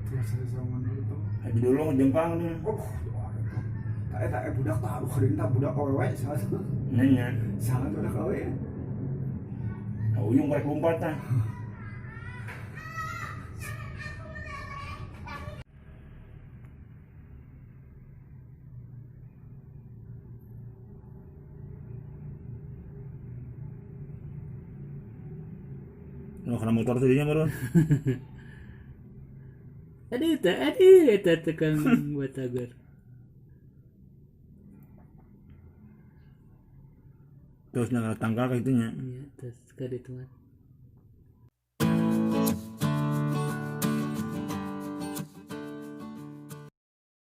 Terus saya sama itu. Haji dulu jengkang nih. Oh, tak eta budak tah aduh keuring tah budak awewe salah. Nya. Salah budak awewe. Nah, ujung rek lompat tah. Nah, kena motor tadinya baru. Aduh, tak aduh, eta tukang batagor. Terus nggak tanggal kayak itunya. Iya, terus ka ditu mah.